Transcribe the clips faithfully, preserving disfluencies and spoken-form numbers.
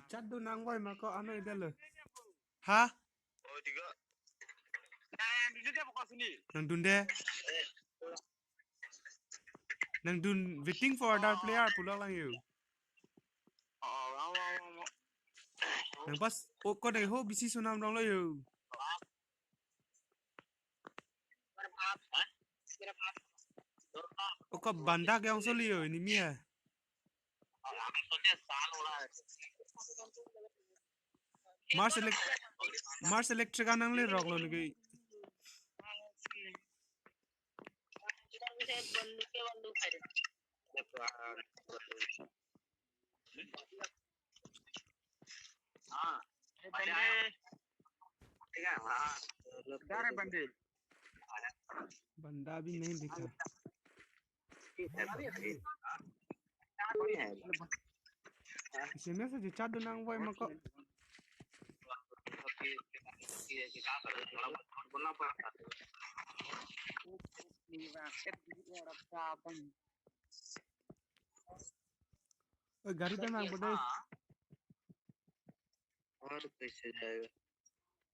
Chat do nangvoi ma ko ano ida lo. Ha? Oh, tiga. Nangdunde. Nangdun waiting for other player pulo lang yo. Oh, oh, oh, oh, oh. Nang pas o ko dei ho bisi sunam dong lo yo. O ko banda ke ong soli yo ini mi ya. Mars elect Mars electric anang le rok lo niki. हाँ, अरे बंदे, जा रहे बंदे। बंदा भी नहीं दिखा। इसमें से जो चार दो नाम वो मको। ओए, गाड़ी पे मांग पड़े। और कैसे जाएगा?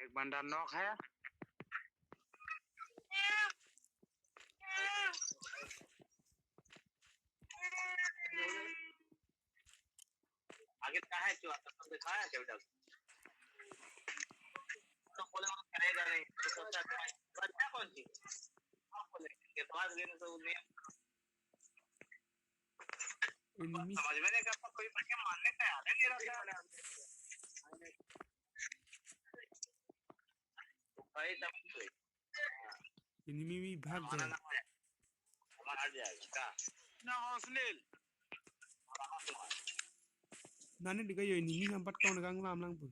एक बंदा नॉक है। आगे का है जो आता सब दिखाया क्या बेटा? तो बोले वो करेगा नहीं, तो सोचा था, बच्चा कौन सी? आप बोले, ये पास गए तो उन्हें Enemy. समझ में नहीं आता, कोई बढ़िया मारने का याद है नहीं रहता। भाई, तब तो Enemy भी भाग गया। हमारा हट जाएगा, क्या? ना, हौसलेल। Nani dika yo enemy nampat tong gang lam lang pun.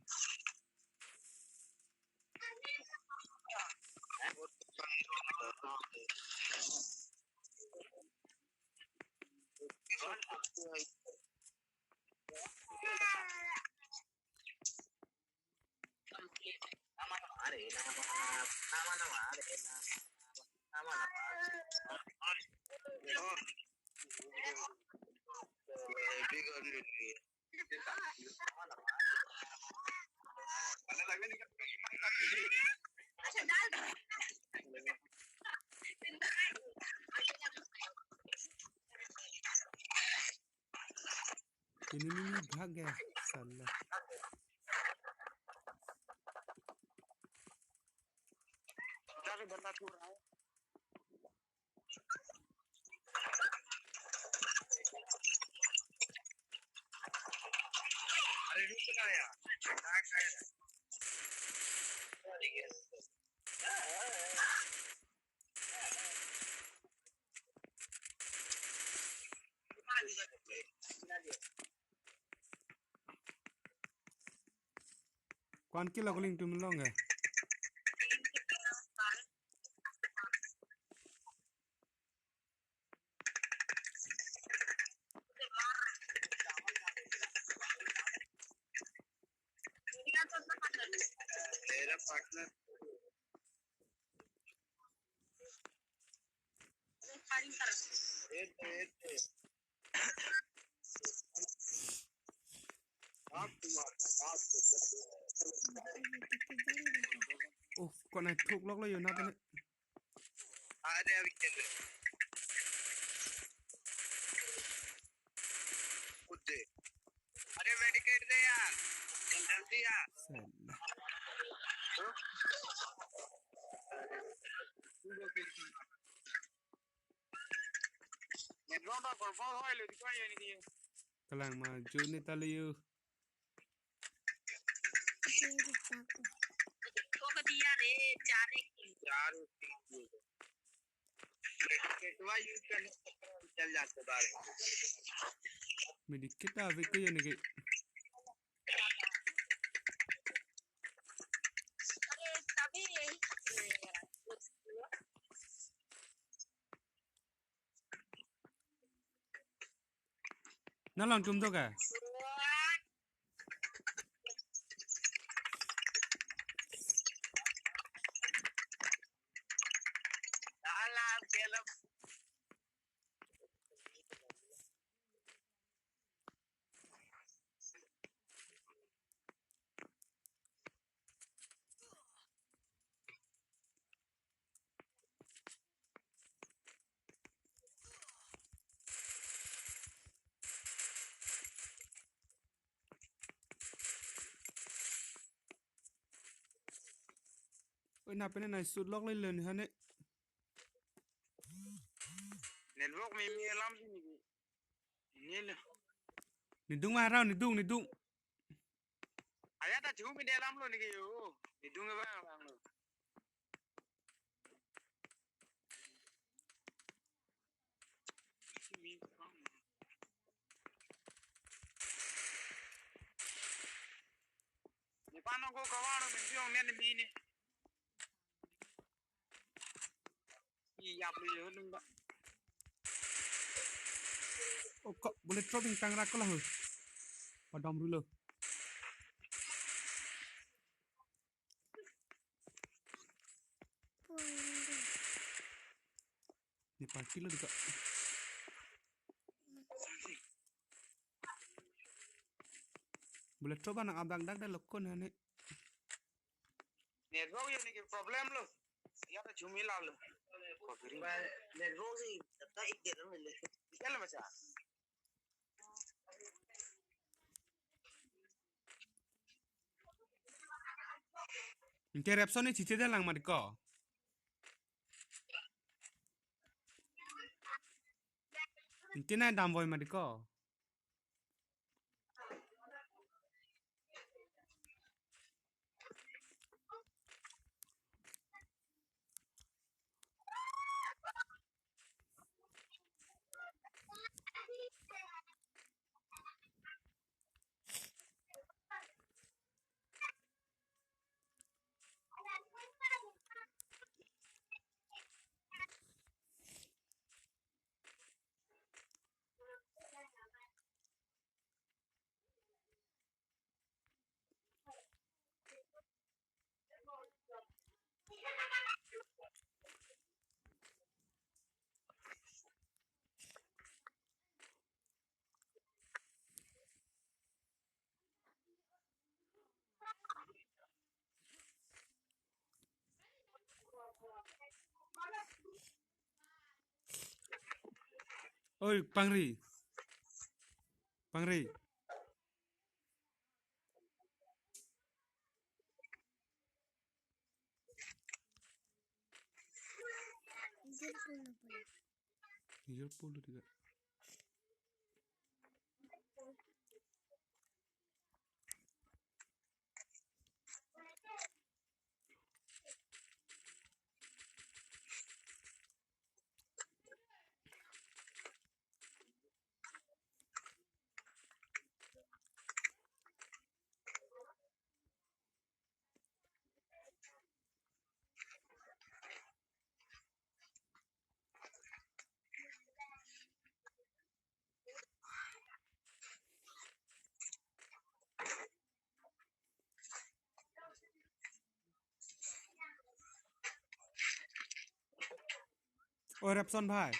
Enemy भाग गया साला। अरे रुक ना यार। Kwan kilo kuling tum long eh. मेरा partner Oh, kona thuk lok lo yo na tane. अरे अभी चल रहे। खुद दे। अरे मेडिकेट दे यार। जल्दी यार। Sala. Kalang ma june taliyo. Medikit ave ko yan ke. Nalong tum do ka? Pena pena na shoot lok le lun hane. Network mimi alam sini ki. Ini lo. Nedung ma rau, nedung, nedung. Aya ta chu mi de alam lo ni ki yo. Nedung ba bang lo. Ni pano ko kawano ni biong nen mi ni. Iyap lo yo nung ba. Oh, kok bullet drop ingtang rak ko la ho. Padam rulo. Ni party lo dika. Bullet drop anak abang dak dak lokon hane. Network yo ni ki problem lo. Ya ta chu mi la lo. Network si ta ik de lo le. Ikal macam. Interruption ni chiche de lang ma diko. Intina damvoi ma diko. Oi, pangri. Pangri. Iya, polo tiga. O Repson bhai.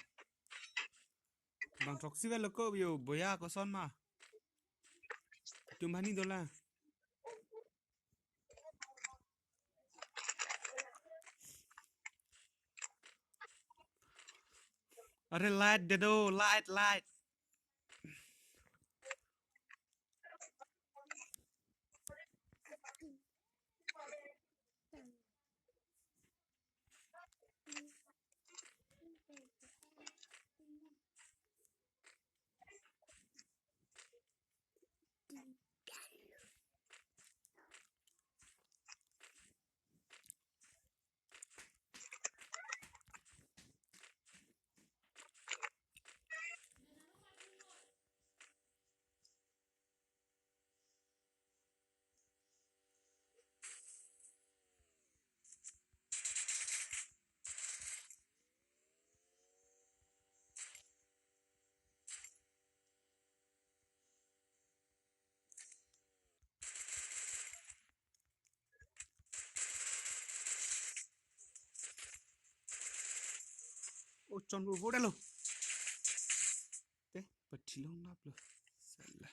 Bang throksi velo ko yo boya koson ma. Tum hani dola. Are light de do, light, light. O chon bo bo dalo. Te, pathi long nap lo. Salah.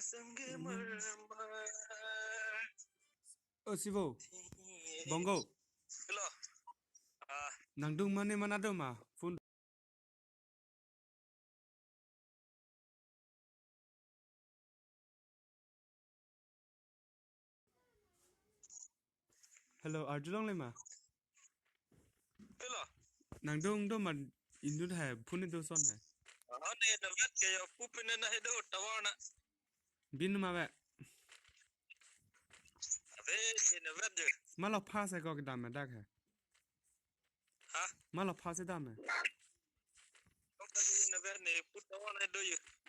Sangge marmar. O Sivo, Bongo, Hello. Ah, nangdung mane mana do ma? Phone. Hello, arjulong le ma? Hello. Nangdung do ma, inut hai, phone do son hai. Ah, ne na vet ke yo, pu pine na he do, tower na. Bin ma ve. Ave, ne na vet je. Malo phas hai ko kedam dak hai. Ha? Malo phas hai dam hai.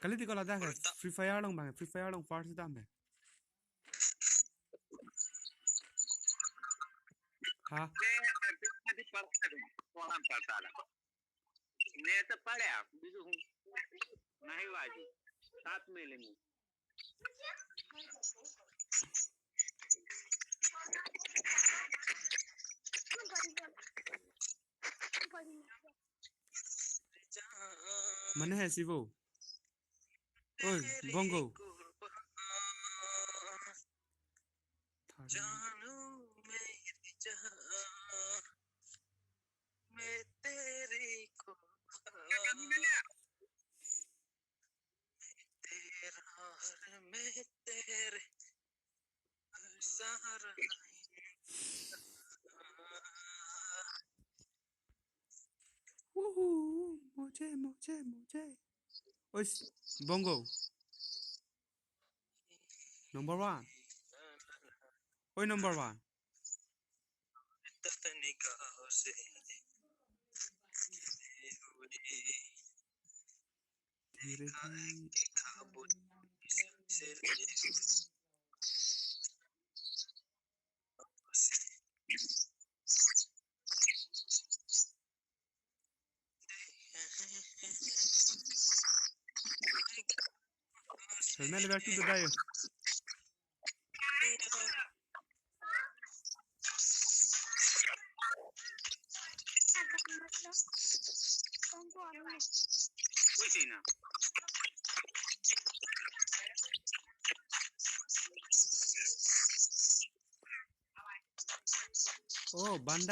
Kali ti ko ladak hai. Free Fire along bang, Free Fire along phas hai dam hai. Ha? नहीं तो पड़े आप, बिजू हूँ। नहीं बाजी, साथ में लेंगे। Mane hai Sivo? Oi, Bongo. Thar. जानू मेरी जान, मैं तेरी कुर्बान, तेरा हर मैं तेरे हर सहारा। Woohoo, moje, moje, moje. Oi, Bongo. Number one. Oi, number one. Helmet le bag tu dodai. Oh, banda.